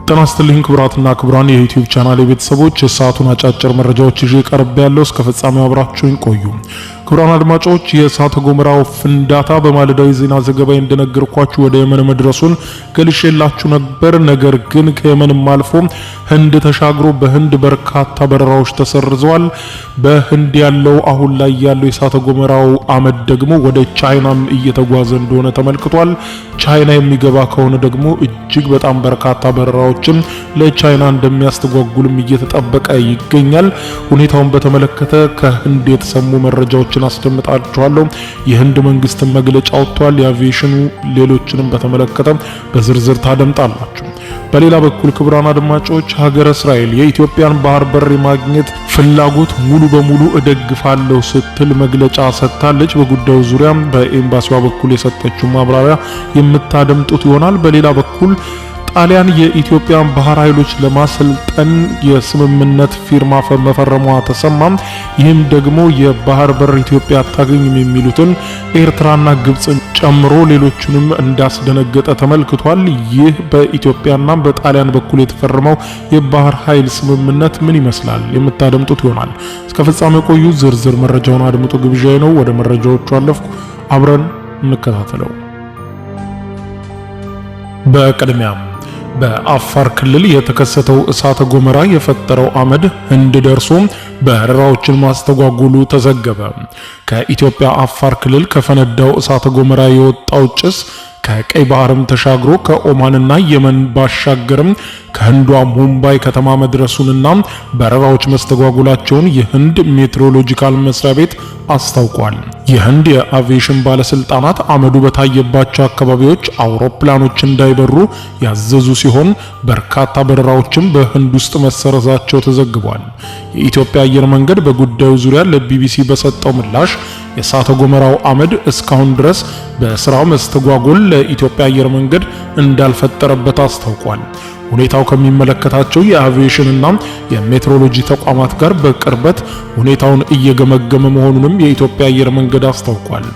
ጤና ይስጥልኝ ክቡራትና ክቡራን የዩቲዩብ ቻናል የቤተሰቦች፣ የሰዓቱን አጫጭር መረጃዎች ይዤ ቀርቤያለሁ። እስከ ፍጻሜው አብራችሁኝ ቆዩ። ክቡራን አድማጮች፣ የእሳተ ገሞራው ፍንዳታ በማለዳዊ ዜና ዘገባ እንደነገርኳችሁ ወደ የመን መድረሱን ገልጬላችሁ ነበር። ነገር ግን ከየመንም አልፎ ህንድ ተሻግሮ በህንድ በርካታ በረራዎች ተሰርዘዋል። በህንድ ያለው አሁን ላይ ያለው የእሳተ ገሞራው አመድ ደግሞ ወደ ቻይናም እየተጓዘ እንደሆነ ተመልክቷል። ቻይና የሚገባ ከሆነ ደግሞ እጅግ በጣም በርካታ በረራዎችን ለቻይና እንደሚያስተጓጉልም እየተጠበቀ ይገኛል። ሁኔታውን በተመለከተ ከህንድ የተሰሙ መረጃዎችን አስደምጣችኋለሁ። የህንድ መንግስትን መግለጫ ወጥቷል። የአቪዬሽኑ ሌሎችንም በተመለከተ በዝርዝር ታደምጣላችሁ። በሌላ በኩል ክቡራን አድማጮች፣ ሀገረ እስራኤል የኢትዮጵያን ባህር በር የማግኘት ፍላጎት ሙሉ በሙሉ እደግፋለሁ ስትል መግለጫ ሰጥታለች። በጉዳዩ ዙሪያም በኤምባሲዋ በኩል የሰጠችው ማብራሪያ የምታደምጡት ይሆናል። በሌላ በኩል ጣሊያን የኢትዮጵያን ባህር ኃይሎች ለማሰልጠን የስምምነት ፊርማ መፈረሟ ተሰማ። ይህም ደግሞ የባህር በር ኢትዮጵያ አታገኝም የሚሉትን ኤርትራና ግብፅን ጨምሮ ሌሎቹንም እንዳስደነገጠ ተመልክቷል። ይህ በኢትዮጵያና በጣሊያን በኩል የተፈረመው የባህር ኃይል ስምምነት ምን ይመስላል? የምታደምጡት ይሆናል። እስከ ፍጻሜ ቆዩ። ዝርዝር መረጃውን አድምጡ ግብዣዬ ነው። ወደ መረጃዎቹ አለፍኩ። አብረን እንከታተለው። በቅድሚያም በአፋር ክልል የተከሰተው እሳተ ገሞራ የፈጠረው አመድ ህንድ ደርሶ በረራዎችን ማስተጓጎሉ ተዘገበ። ከኢትዮጵያ አፋር ክልል ከፈነዳው እሳተ ገሞራ የወጣው ጭስ ከቀይ ባህርም ተሻግሮ ከኦማንና የመን ባሻገርም ከህንዷ ሙምባይ ከተማ መድረሱንና በረራዎች መስተጓጎላቸውን የህንድ ሜትሮሎጂካል መስሪያ ቤት አስታውቋል። የህንድ የአቪዬሽን ባለስልጣናት አመዱ በታየባቸው አካባቢዎች አውሮፕላኖች እንዳይበሩ ያዘዙ ሲሆን በርካታ በረራዎችም በህንድ ውስጥ መሰረዛቸው ተዘግቧል። የኢትዮጵያ አየር መንገድ በጉዳዩ ዙሪያ ለቢቢሲ በሰጠው ምላሽ የእሳተ ገሞራው አመድ እስካሁን ድረስ በስራው መስተጓጎል ለኢትዮጵያ አየር መንገድ እንዳልፈጠረበት አስታውቋል። ሁኔታው ከሚመለከታቸው የአቪዬሽንና የሜትሮሎጂ ተቋማት ጋር በቅርበት ሁኔታውን እየገመገመ መሆኑንም የኢትዮጵያ አየር መንገድ አስታውቋል።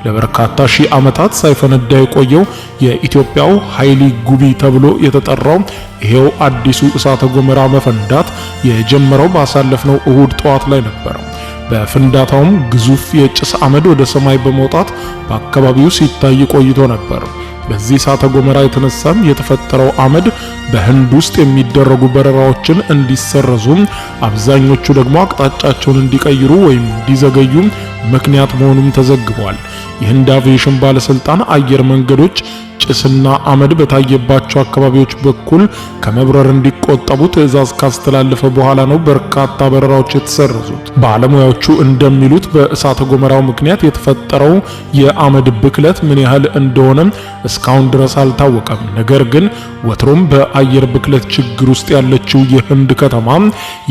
ለበርካታ ሺህ ዓመታት ሳይፈነዳ የቆየው የኢትዮጵያው ኃይሊ ጉቢ ተብሎ የተጠራው ይሄው አዲሱ እሳተ ገሞራ መፈንዳት የጀመረው ባሳለፍነው እሁድ ጠዋት ላይ ነበር። በፍንዳታውም ግዙፍ የጭስ አመድ ወደ ሰማይ በመውጣት በአካባቢው ሲታይ ቆይቶ ነበር። በዚህ እሳተ ገሞራ የተነሳም የተፈጠረው አመድ በህንድ ውስጥ የሚደረጉ በረራዎችን እንዲሰረዙ፣ አብዛኞቹ ደግሞ አቅጣጫቸውን እንዲቀይሩ ወይም እንዲዘገዩ ምክንያት መሆኑም ተዘግቧል። የህንድ አቪዬሽን ባለስልጣን አየር መንገዶች ጭስና አመድ በታየባቸው አካባቢዎች በኩል ከመብረር እንዲቆጠቡ ትዕዛዝ ካስተላለፈ በኋላ ነው በርካታ በረራዎች የተሰረዙት። ባለሙያዎቹ እንደሚሉት በእሳተ ገሞራው ምክንያት የተፈጠረው የአመድ ብክለት ምን ያህል እንደሆነ እስካሁን ድረስ አልታወቀም። ነገር ግን ወትሮም በአየር ብክለት ችግር ውስጥ ያለችው የህንድ ከተማ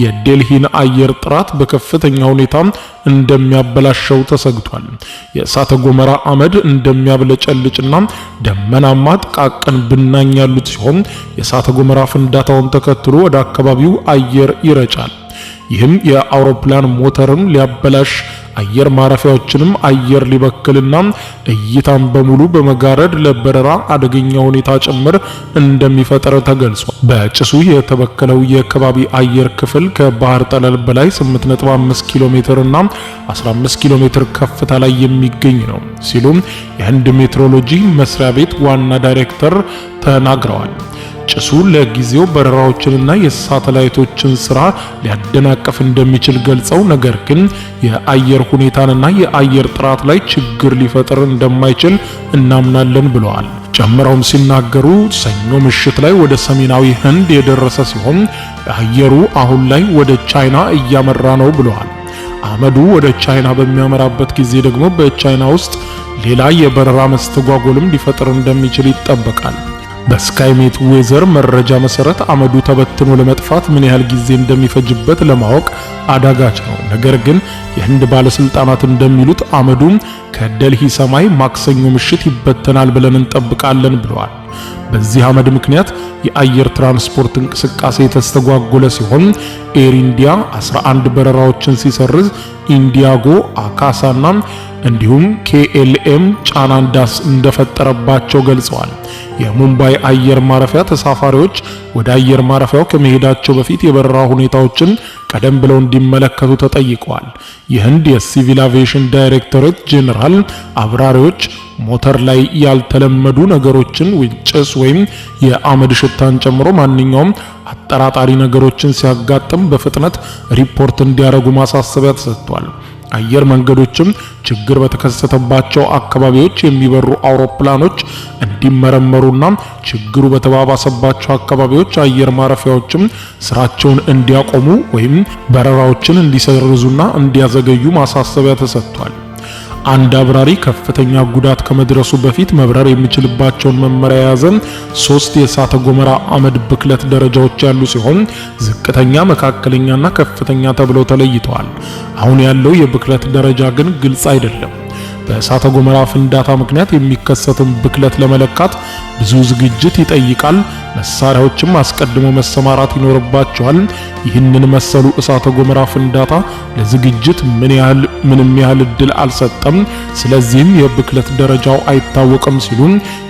የዴልሂን አየር ጥራት በከፍተኛ ሁኔታ እንደሚያበላሸው ተሰግቷል። የእሳተ ገሞራ አመድ እንደሚያብለጨልጭና ደመናማ ጥቃቅን ብናኝ ያሉት ሲሆን የእሳተ ገሞራ ፍንዳታውን ተከትሎ ወደ አካባቢው አየር ይረጫል። ይህም የአውሮፕላን ሞተርን ሊያበላሽ፣ አየር ማረፊያዎችንም አየር ሊበክልና እይታን በሙሉ በመጋረድ ለበረራ አደገኛ ሁኔታ ጭምር እንደሚፈጠር ተገልጿል። በጭሱ የተበከለው የከባቢ አየር ክፍል ከባህር ጠለል በላይ 8.5 ኪሎ ሜትር እና 15 ኪሎ ሜትር ከፍታ ላይ የሚገኝ ነው ሲሉ የህንድ ሜትሮሎጂ መስሪያ ቤት ዋና ዳይሬክተር ተናግረዋል። ጭሱ ለጊዜው በረራዎችንና የሳተላይቶችን ስራ ሊያደናቀፍ እንደሚችል ገልጸው ነገር ግን የአየር ሁኔታንና የአየር ጥራት ላይ ችግር ሊፈጥር እንደማይችል እናምናለን ብለዋል። ጨምረውም ሲናገሩ ሰኞ ምሽት ላይ ወደ ሰሜናዊ ህንድ የደረሰ ሲሆን አየሩ አሁን ላይ ወደ ቻይና እያመራ ነው ብለዋል። አመዱ ወደ ቻይና በሚያመራበት ጊዜ ደግሞ በቻይና ውስጥ ሌላ የበረራ መስተጓጎልም ሊፈጥር እንደሚችል ይጠበቃል። በስካይሜት ዌዘር መረጃ መሰረት አመዱ ተበትኖ ለመጥፋት ምን ያህል ጊዜ እንደሚፈጅበት ለማወቅ አዳጋች ነው። ነገር ግን የህንድ ባለስልጣናት እንደሚሉት አመዱ ከደልሂ ሰማይ ማክሰኞ ምሽት ይበተናል ብለን እንጠብቃለን ብለዋል። በዚህ አመድ ምክንያት የአየር ትራንስፖርት እንቅስቃሴ የተስተጓጎለ ሲሆን ኤር ኢንዲያ 11 በረራዎችን ሲሰርዝ ኢንዲጎ፣ አካሳና እንዲሁም ኬኤልኤም ጫና እንደፈጠረባቸው ገልጸዋል። የሙምባይ አየር ማረፊያ ተሳፋሪዎች ወደ አየር ማረፊያው ከመሄዳቸው በፊት የበረራ ሁኔታዎችን ቀደም ብለው እንዲመለከቱ ተጠይቀዋል። የህንድ የሲቪል አቪዬሽን ዳይሬክቶሬት ጄኔራል አብራሪዎች ሞተር ላይ ያልተለመዱ ነገሮችን፣ ጭስ ወይም የአመድ ሽታን ጨምሮ ማንኛውም አጠራጣሪ ነገሮችን ሲያጋጥም በፍጥነት ሪፖርት እንዲያደርጉ ማሳሰቢያ ተሰጥቷል። አየር መንገዶችም ችግር በተከሰተባቸው አካባቢዎች የሚበሩ አውሮፕላኖች እንዲመረመሩና ችግሩ በተባባሰባቸው አካባቢዎች አየር ማረፊያዎችም ስራቸውን እንዲያቆሙ ወይም በረራዎችን እንዲሰርዙና እንዲያዘገዩ ማሳሰቢያ ተሰጥቷል። አንድ አብራሪ ከፍተኛ ጉዳት ከመድረሱ በፊት መብረር የሚችልባቸውን መመሪያ የያዘ 3 የእሳተ ገሞራ አመድ ብክለት ደረጃዎች ያሉ ሲሆን ዝቅተኛ፣ መካከለኛና ከፍተኛ ተብለው ተለይተዋል። አሁን ያለው የብክለት ደረጃ ግን ግልጽ አይደለም። በእሳተ ገሞራ ፍንዳታ ምክንያት የሚከሰትን ብክለት ለመለካት ብዙ ዝግጅት ይጠይቃል። መሳሪያዎችም አስቀድሞ መሰማራት ይኖርባቸዋል። ይህንን መሰሉ እሳተ ገሞራ ፍንዳታ ለዝግጅት ምንም ያህል እድል አልሰጠም። ስለዚህም የብክለት ደረጃው አይታወቅም ሲሉ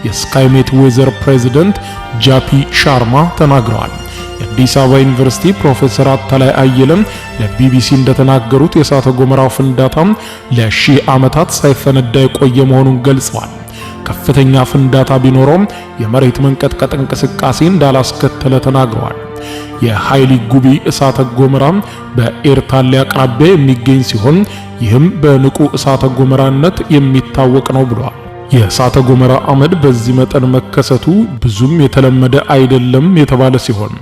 የስካይሜት ዌዘር ፕሬዚደንት ጃፒ ሻርማ ተናግረዋል። የአዲስ አበባ ዩኒቨርሲቲ ፕሮፌሰር አታላይ አየለም ለቢቢሲ እንደተናገሩት የእሳተ ገሞራው ፍንዳታ ለሺህ ዓመታት ሳይፈነዳ የቆየ መሆኑን ገልጸዋል። ከፍተኛ ፍንዳታ ቢኖረውም የመሬት መንቀጥቀጥ እንቅስቃሴ እንዳላስከተለ ተናግረዋል። የሃይሊ ጉቢ እሳተ ገሞራ በኤርታሌ አቅራቢያ የሚገኝ ሲሆን ይህም በንቁ እሳተ ገሞራነት የሚታወቅ ነው ብለዋል። የእሳተ ገሞራ አመድ በዚህ መጠን መከሰቱ ብዙም የተለመደ አይደለም የተባለ ሲሆን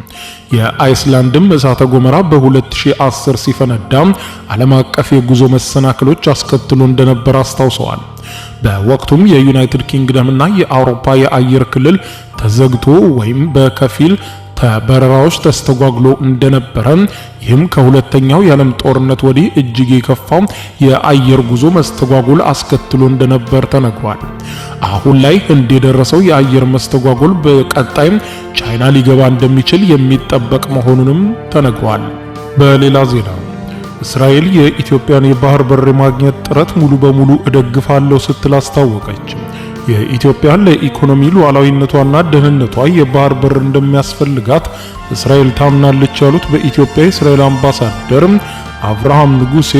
የአይስላንድም እሳተ ገሞራ በ2010 ሲፈነዳ ዓለም አቀፍ የጉዞ መሰናክሎች አስከትሎ እንደነበር አስታውሰዋል። በወቅቱም የዩናይትድ ኪንግደም እና የአውሮፓ የአየር ክልል ተዘግቶ ወይም በከፊል በረራዎች ተስተጓጉሎ እንደነበረ፣ ይህም ከሁለተኛው የዓለም ጦርነት ወዲህ እጅግ የከፋው የአየር ጉዞ መስተጓጎል አስከትሎ እንደነበር ተነግሯል። አሁን ላይ ህንድ የደረሰው የአየር መስተጓጎል በቀጣይም ቻይና ሊገባ እንደሚችል የሚጠበቅ መሆኑንም ተነግሯል። በሌላ ዜና እስራኤል የኢትዮጵያን የባህር በር የማግኘት ጥረት ሙሉ በሙሉ እደግፋለሁ ስትል አስታወቀች። የኢትዮጵያ ለኢኮኖሚ ሉዓላዊነቷና ደህንነቷ የባህር በር እንደሚያስፈልጋት እስራኤል ታምናለች ያሉት በኢትዮጵያ የእስራኤል አምባሳደር አብርሃም ንጉሴ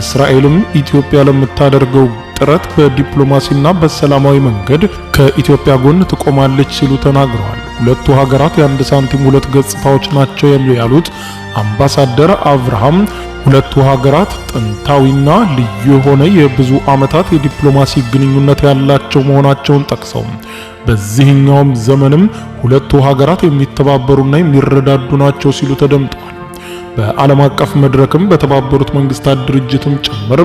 እስራኤልም ኢትዮጵያ ለምታደርገው ጥረት በዲፕሎማሲና በሰላማዊ መንገድ ከኢትዮጵያ ጎን ትቆማለች ሲሉ ተናግረዋል። ሁለቱ ሀገራት የአንድ ሳንቲም ሁለት ገጽታዎች ናቸው ያሉት አምባሳደር አብርሃም ሁለቱ ሀገራት ጥንታዊና ልዩ የሆነ የብዙ ዓመታት የዲፕሎማሲ ግንኙነት ያላቸው መሆናቸውን ጠቅሰው በዚህኛውም ዘመንም ሁለቱ ሀገራት የሚተባበሩና የሚረዳዱ ናቸው ሲሉ ተደምጠዋል። በዓለም አቀፍ መድረክም በተባበሩት መንግስታት ድርጅትም ጭምር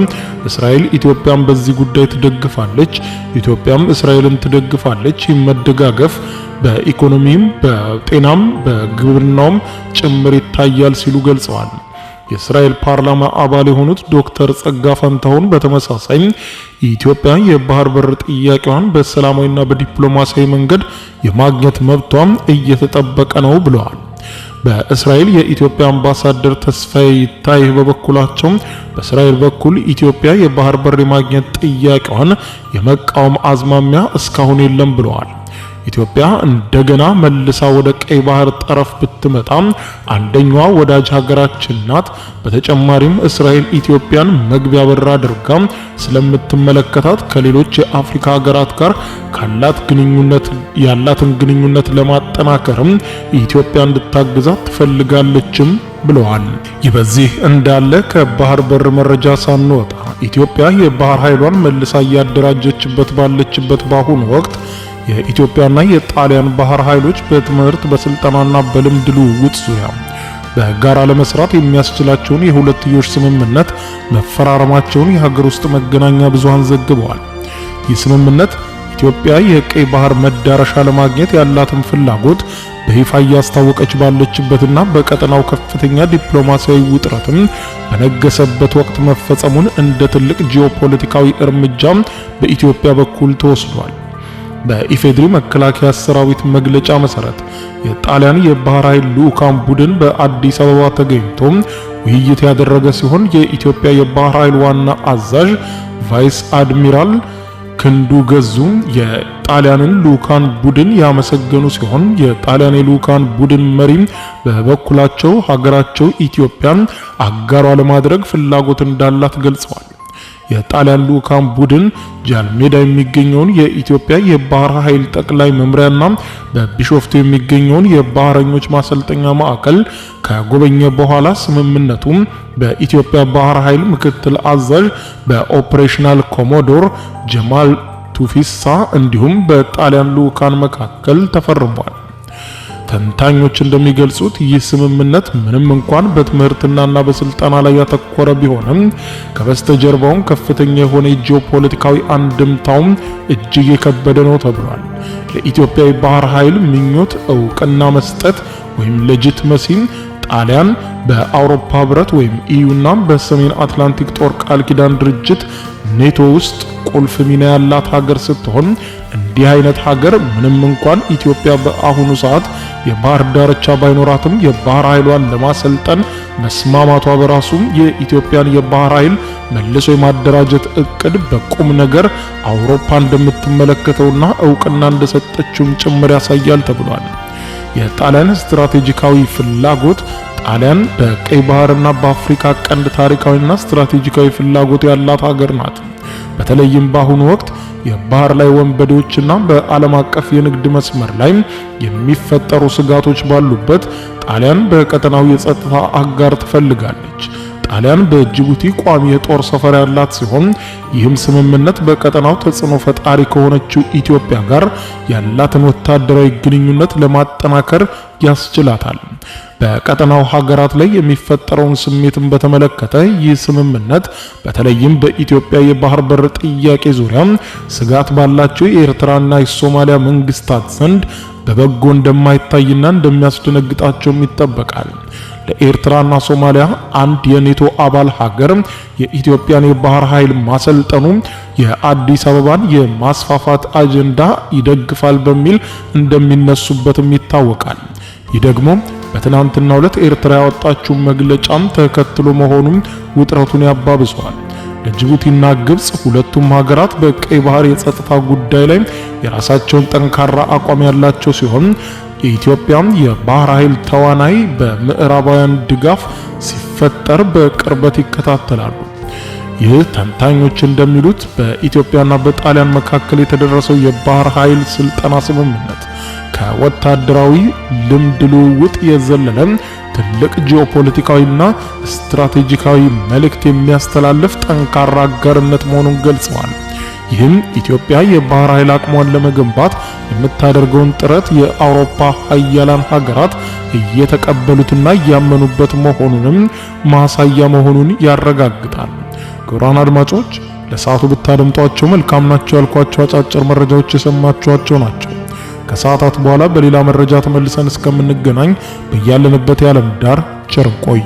እስራኤል ኢትዮጵያን በዚህ ጉዳይ ትደግፋለች፣ ኢትዮጵያም እስራኤልን ትደግፋለች። መደጋገፍ በኢኮኖሚም በጤናም በግብርናውም ጭምር ይታያል ሲሉ ገልጸዋል። የእስራኤል ፓርላማ አባል የሆኑት ዶክተር ጸጋ ፈንታሁን በተመሳሳይ ኢትዮጵያ የባህር በር ጥያቄዋን በሰላማዊና በዲፕሎማሲያዊ መንገድ የማግኘት መብቷም እየተጠበቀ ነው ብለዋል። በእስራኤል የኢትዮጵያ አምባሳደር ተስፋዬ ይታይ በበኩላቸው በእስራኤል በኩል ኢትዮጵያ የባህር በር የማግኘት ጥያቄዋን የመቃወም አዝማሚያ እስካሁን የለም ብለዋል። ኢትዮጵያ እንደገና መልሳ ወደ ቀይ ባህር ጠረፍ ብትመጣ አንደኛዋ ወዳጅ ሀገራችን ናት። በተጨማሪም እስራኤል ኢትዮጵያን መግቢያ በር አድርጋ ስለምትመለከታት ከሌሎች የአፍሪካ ሀገራት ጋር ካላት ግንኙነት ያላትን ግንኙነት ለማጠናከርም ኢትዮጵያ እንድታግዛት ትፈልጋለችም ብለዋል። ይህ በዚህ እንዳለ ከባህር በር መረጃ ሳንወጣ ኢትዮጵያ የባህር ኃይሏን መልሳ እያደራጀችበት ባለችበት በአሁኑ ወቅት የኢትዮጵያና የጣሊያን ባህር ኃይሎች በትምህርት በስልጠናና በልምድ ልውውጥ ዙሪያ በጋራ ለመስራት የሚያስችላቸውን የሁለትዮሽ ስምምነት መፈራረማቸውን የሀገር ውስጥ መገናኛ ብዙሃን ዘግበዋል። ይህ ስምምነት ኢትዮጵያ የቀይ ባህር መዳረሻ ለማግኘት ያላትን ፍላጎት በይፋ እያስታወቀች ባለችበትና በቀጠናው ከፍተኛ ዲፕሎማሲያዊ ውጥረትም በነገሰበት ወቅት መፈጸሙን እንደ ትልቅ ጂኦፖለቲካዊ እርምጃ በኢትዮጵያ በኩል ተወስዷል። በኢፌድሪ መከላከያ ሰራዊት መግለጫ መሰረት የጣሊያን የባህር ኃይል ልዑካን ቡድን በአዲስ አበባ ተገኝቶ ውይይት ያደረገ ሲሆን የኢትዮጵያ የባህር ኃይል ዋና አዛዥ ቫይስ አድሚራል ክንዱ ገዙ የጣሊያንን ልዑካን ቡድን ያመሰገኑ ሲሆን የጣሊያን የልዑካን ቡድን መሪ በበኩላቸው ሀገራቸው ኢትዮጵያን አጋሯ ለማድረግ ፍላጎት እንዳላት ገልጸዋል። የጣሊያን ልዑካን ቡድን ጃልሜዳ የሚገኘውን የኢትዮጵያ የባህር ኃይል ጠቅላይ መምሪያና በቢሾፍቱ የሚገኘውን የባህረኞች ማሰልጠኛ ማዕከል ከጎበኘ በኋላ ስምምነቱ በኢትዮጵያ ባህር ኃይል ምክትል አዛዥ በኦፕሬሽናል ኮሞዶር ጀማል ቱፊሳ እንዲሁም በጣሊያን ልዑካን መካከል ተፈርሟል። ተንታኞች እንደሚገልጹት ይህ ስምምነት ምንም እንኳን በትምህርትና በስልጠና ላይ ያተኮረ ቢሆንም ከበስተጀርባው ከፍተኛ የሆነ ጂኦፖለቲካዊ አንድምታውም እጅግ የከበደ ነው ተብሏል። ለኢትዮጵያ የባህር ኃይል ምኞት እውቅና መስጠት ወይም legitimacy ጣሊያን በአውሮፓ ህብረት ወይም EU ና በሰሜን አትላንቲክ ጦር ቃል ኪዳን ድርጅት ኔቶ ውስጥ ቁልፍ ሚና ያላት ሀገር ስትሆን እንዲህ አይነት ሀገር ምንም እንኳን ኢትዮጵያ በአሁኑ ሰዓት የባህር ዳርቻ ባይኖራትም የባህር ኃይሏን ለማሰልጠን መስማማቷ በራሱ የኢትዮጵያን የባህር ኃይል መልሶ የማደራጀት እቅድ በቁም ነገር አውሮፓ እንደምትመለከተውና እውቅና እንደሰጠችውም ጭምር ያሳያል ተብሏል። የጣሊያን ስትራቴጂካዊ ፍላጎት ጣሊያን በቀይ ባህርና በአፍሪካ ቀንድ ታሪካዊና ስትራቴጂካዊ ፍላጎት ያላት ሀገር ናት። በተለይም በአሁኑ ወቅት የባህር ላይ ወንበዴዎችና በዓለም አቀፍ የንግድ መስመር ላይ የሚፈጠሩ ስጋቶች ባሉበት ጣሊያን በቀጠናው የጸጥታ አጋር ትፈልጋለች። ጣሊያን በጅቡቲ ቋሚ የጦር ሰፈር ያላት ሲሆን ይህም ስምምነት በቀጠናው ተጽዕኖ ፈጣሪ ከሆነችው ኢትዮጵያ ጋር ያላትን ወታደራዊ ግንኙነት ለማጠናከር ያስችላታል። በቀጠናው ሀገራት ላይ የሚፈጠረውን ስሜትን በተመለከተ ይህ ስምምነት በተለይም በኢትዮጵያ የባህር በር ጥያቄ ዙሪያ ስጋት ባላቸው የኤርትራና የሶማሊያ መንግስታት ዘንድ በበጎ እንደማይታይና እንደሚያስደነግጣቸውም ይጠበቃል። ለኤርትራና ሶማሊያ አንድ የኔቶ አባል ሀገር የኢትዮጵያን የባህር ኃይል ማሰልጠኑ የአዲስ አበባን የማስፋፋት አጀንዳ ይደግፋል በሚል እንደሚነሱበትም ይታወቃል። ይህ ደግሞ በትናንትናው ዕለት ኤርትራ ያወጣችው መግለጫም ተከትሎ መሆኑን ውጥረቱን ያባብሰዋል። ለጅቡቲና ግብጽ ሁለቱም ሀገራት በቀይ ባህር የጸጥታ ጉዳይ ላይ የራሳቸውን ጠንካራ አቋም ያላቸው ሲሆን የኢትዮጵያ የባህር ኃይል ተዋናይ በምዕራባውያን ድጋፍ ሲፈጠር በቅርበት ይከታተላሉ። ይህ ተንታኞች እንደሚሉት በኢትዮጵያና በጣሊያን መካከል የተደረሰው የባህር ኃይል ስልጠና ስምምነት ከወታደራዊ ልምድ ልውውጥ የዘለለ ትልቅ ጂኦፖለቲካዊና ስትራቴጂካዊ መልእክት የሚያስተላልፍ ጠንካራ አጋርነት መሆኑን ገልጸዋል። ይህም ኢትዮጵያ የባህር ኃይል አቅሟን ለመገንባት የምታደርገውን ጥረት የአውሮፓ ሀያላን ሀገራት እየተቀበሉትና እያመኑበት መሆኑንም ማሳያ መሆኑን ያረጋግጣል። ክቡራን አድማጮች፣ ለሰዓቱ ብታደምጧቸው መልካም ናቸው ያልኳቸው አጫጭር መረጃዎች የሰማችኋቸው ናቸው። ከሰዓታት በኋላ በሌላ መረጃ ተመልሰን እስከምንገናኝ በያለንበት የዓለም ዳር ቸር እንቆይ።